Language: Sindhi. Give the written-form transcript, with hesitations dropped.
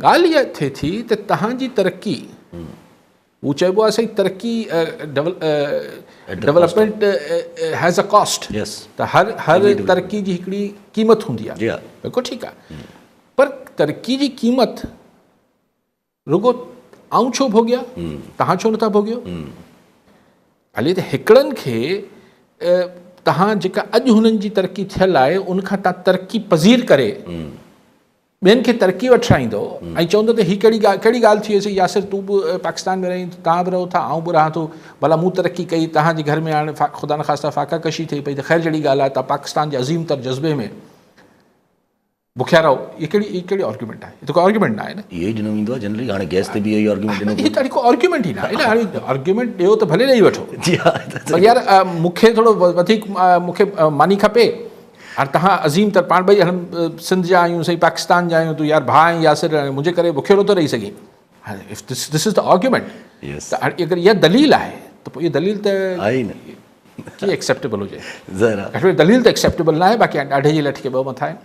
ڳالهه اها ٿئي ٿي ته توهان جي ترقي هو چئبو آهي سائين ترقي ڊولپمينٽ هيز ا ڪاسٽ ته هر هر ترقي جي هڪڙي قيمت هوندي آهي بلڪل ٺيڪ آهي پر ترقي جي قيمت رڳو آئون ڇو ڀوڳيان توهان ڇو نٿا ڀوڳيو هلي ته هڪڙن کي توهان جيڪا اڄ هنن جي ترقي ٿيل آهي ان کان توهان ترقي پذير ڪري ٻين کي ترقي وٺرائيندو ۽ چوندو ته هي ڪهڙي ڳالهه ڪهڙي ڳالهه ٿي وئي ياسر تون به پاڪستان ۾ رهين توهان به رهو ٿا آئون به رهان ٿو ڀلا مون ترقي ڪئي توهان جي گهر ۾ هاڻي خدا نخواسته فاقا ڪشي ٿئي پئي ته خير جهڙي ڳالهه آهي توهان پاڪستان جي عظيم تر جذبي ۾ بکيا رهو هي ڪهڙي هي ڪهڙي آرگيومينٽ آهي هي ته ڪو آرگيومينٽ نه آهي نه اهو ئي ڏنو ويندو آهي جنرلي هاڻي گيس تي به اهو ئي آرگيومينٽ ڏنو هي ته ڪو آرگيومينٽ ئي نه آهي نه هاڻي آرگيومينٽ ڏيو ته ڀلي ڏئي وٺو جي ها پر يار مون کي ٿورو وڌيڪ مون کي ماني کپي هاڻي تهان عظيم تر پاڻ ٻئي هن سنڌ جا آهيون سائين پاڪستان جا آهيون تون يار ڀاء آهين ياسر منهنجي ڪري بکيو نٿو رهي سگهين هاڻي if this this is the argument ته هاڻي اگر اها دليل آهي ته پوء اها دليل ته آهي ئي نه ڪيئن ايڪسيپٽيبل هجي ظاهر آهي دليل ته ايڪسيپٽيبل نه آهي باقي ڏاڍي جي لٺ کي ٻه مٿا آهن.